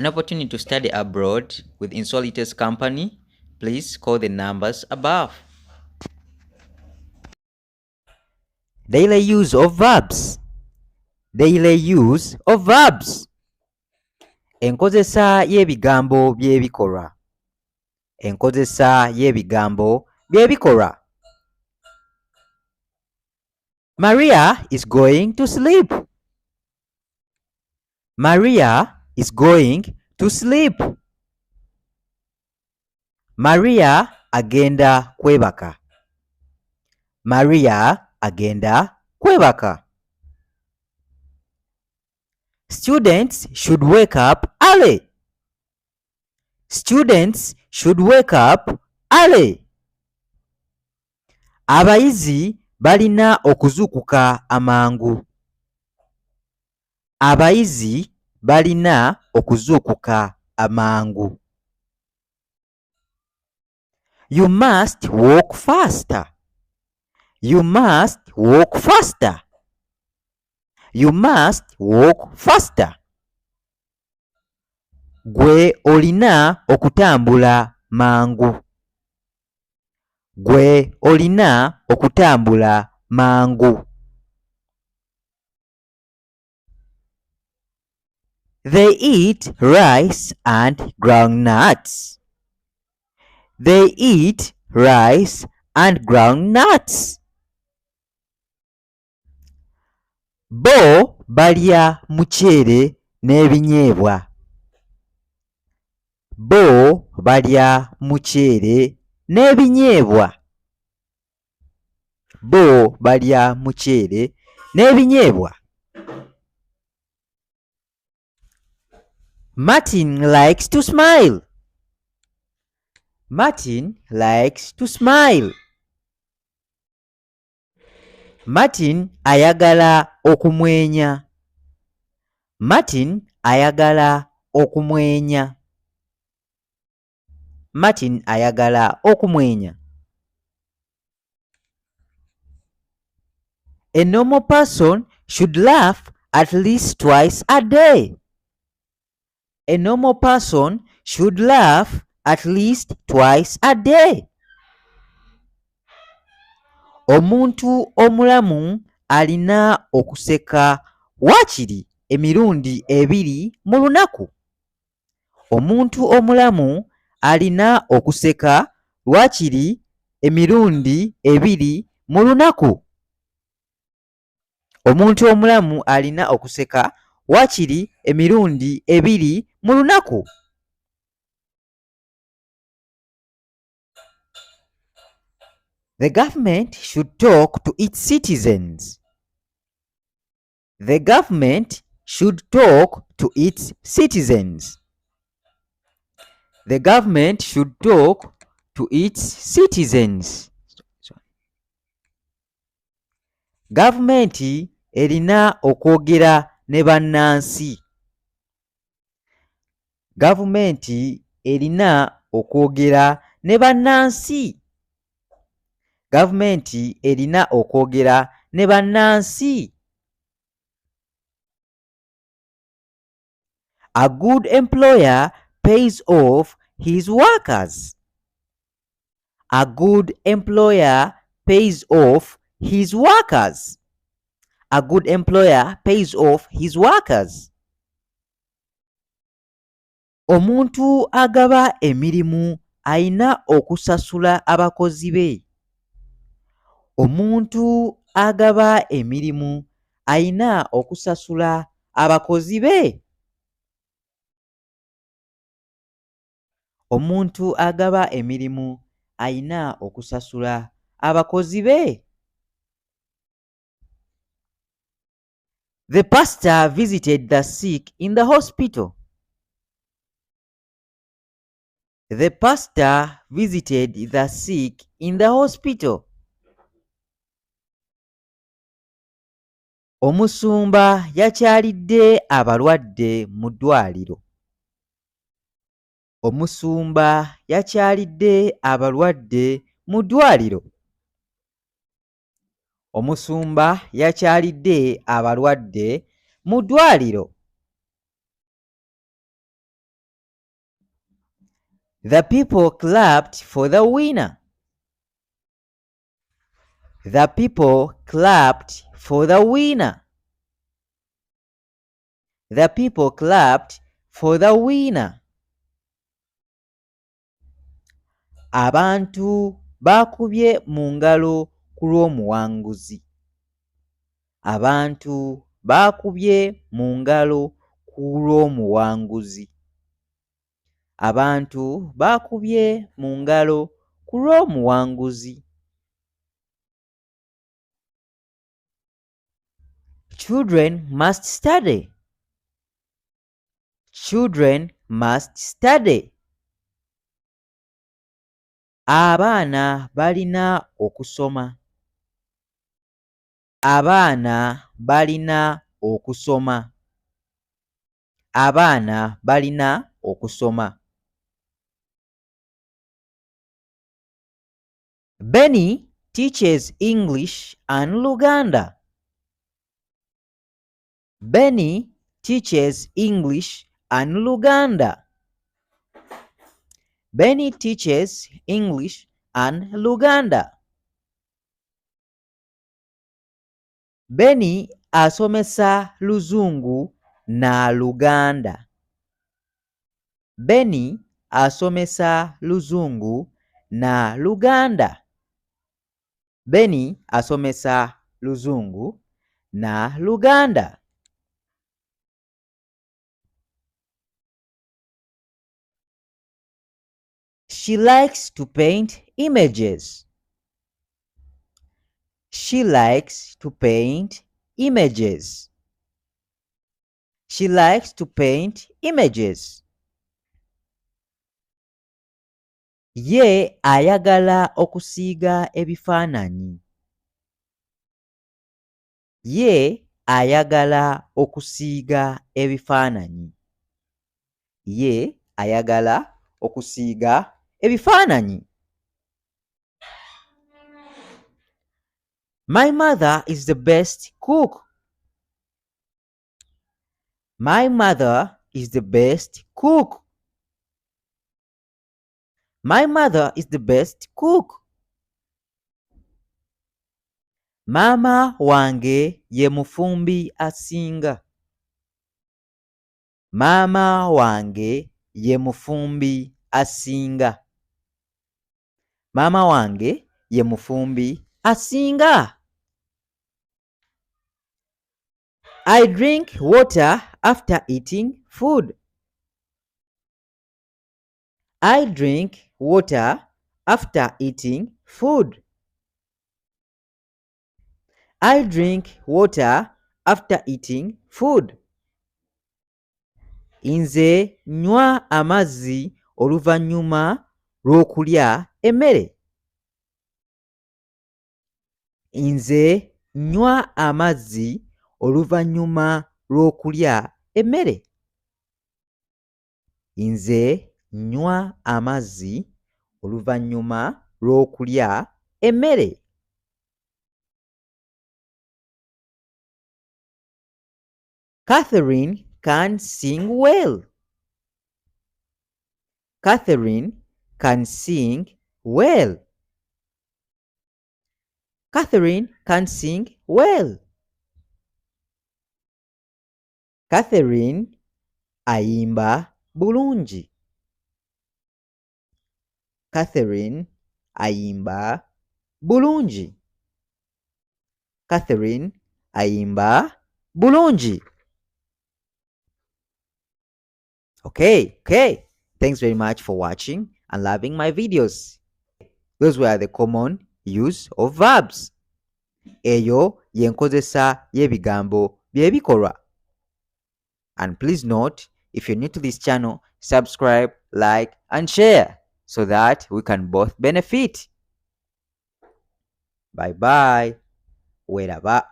An opportunity to study abroad with Insolitas Company, please call the numbers above. Daily use of verbs. Daily use of verbs. Enkozesa y'ebigambo by'ebikolwa. Enkozesa y'ebigambo by'ebikolwa. Maria is going to sleep. Maria is going to sleep. Maria agenda kwebaka. Maria agenda kwebaka. Students should wake up early. Students should wake up early. Abayizi balina okuzuukuka amangu. Abayizi balina okuzuukuka amangu. You must walk faster. You must walk faster. You must walk faster. Gwe olina okutambula mangu. Gwe olina okutambula mangu. They eat rice and groundnuts. They eat rice and groundnuts. Bo balya muceere n'ebinyeebwa. Bo balya muceere n'ebinyeebwa. Bo balya muceere n'ebinyeebwa. Martin likes to smile. Martin likes to smile. Martin ayagala okumwenya. Martin ayagala okumwenya. Martin ayagala okumwenya. A normal person should laugh at least twice a day. A normal person should laugh at least twice a day. Omuntu omulamu alina okuseka waakiri emirundi ebiri mu lunaku. Omuntu omulamu alina okuseka lwakiri emirundi ebiri mu lunaku. Omuntu omulamu alina okuseka waakiri emirundi ebiri mu lunaku. The government should talk to its citizens. The government should talk to its citizens. The government should talk to its citizens. Gavumenti erina okwogera ne bannansi. Gavumenti erina okwogera ne bannansi. Gavumenti erina okwogera ne bannansi. A good employer pays off his workers. A good employer pays off his workers. A good employer pays off his workers. Omuntu agaba emirimu ayina okusasula abakozi be. Omuntu agaba emirimu ayina okusasula abakozi be. Omuntu agaba emirimu ayina okusasula abakozi be. The pastor visited the sick in the hospital. The pastor visited the sick in the hospital. Omusumba yakyalidde abalwadde mu ddwaliro. Omusumba yakyalidde abalwadde mu ddwaliro. Omusumba yakyalidde abalwadde mu ddwaliro. The people clapped for the winner. The people clapped for the winner. The people clapped for the winner. Abantu baakubye mu ngalo ku lw'omuwanguzi. Abantu baakubye mu ngalo ku lw'omuwanguzi. Abantu baakubye mu ngalo ku lw'omuwanguzi. Children must study. Children must study. Abaana balina okusoma. Abaana balina okusoma. Abaana balina okusoma. Benny teaches English and Luganda. Benny teaches English and Luganda. Benny teaches English and Luganda. Benny asomesa Luzungu na Luganda. Benny asomesa Luzungu na Luganda. Benny asomesa Luzungu na Luganda. She likes to paint images. She likes to paint images. She likes to paint images. Ye ayagala okusiiga ebifaananyi. Ye ayagala okusiiga ebifaananyi. Ye ayagala okusiiga ebifaananyi. My mother is the best cook. My mother is the best cook. My mother is the best cook. Maama wange ye mufumbi asinga. Maama wange ye mufumbi asinga. Maama wange ye mufumbi asinga. I drink water after eating food. I drink water after eating food. I drink water after eating food. Nze nnywa amazzi oluvannyuma lw'okulya emmere. Nze nnywa amazzi oluvannyuma lw'okulya emmere. Nze nnywa amazzi oluvannyuma lw'okulya emmere. Catherine can sing well. Catherine can sing well. Catherine can sing well. Catherine ayimba bulungi. Catherine ayimba bulungi. Catherine ayimba bulungi. Okay. Thanks very much for watching and loving my videos. Those were the common use of verbs. Eyo y'enkozesa y'ebigambo by'ebikolwa. And please note, if you're new to this channel, subscribe, like, and share so that we can both benefit. Bye bye. Weraba.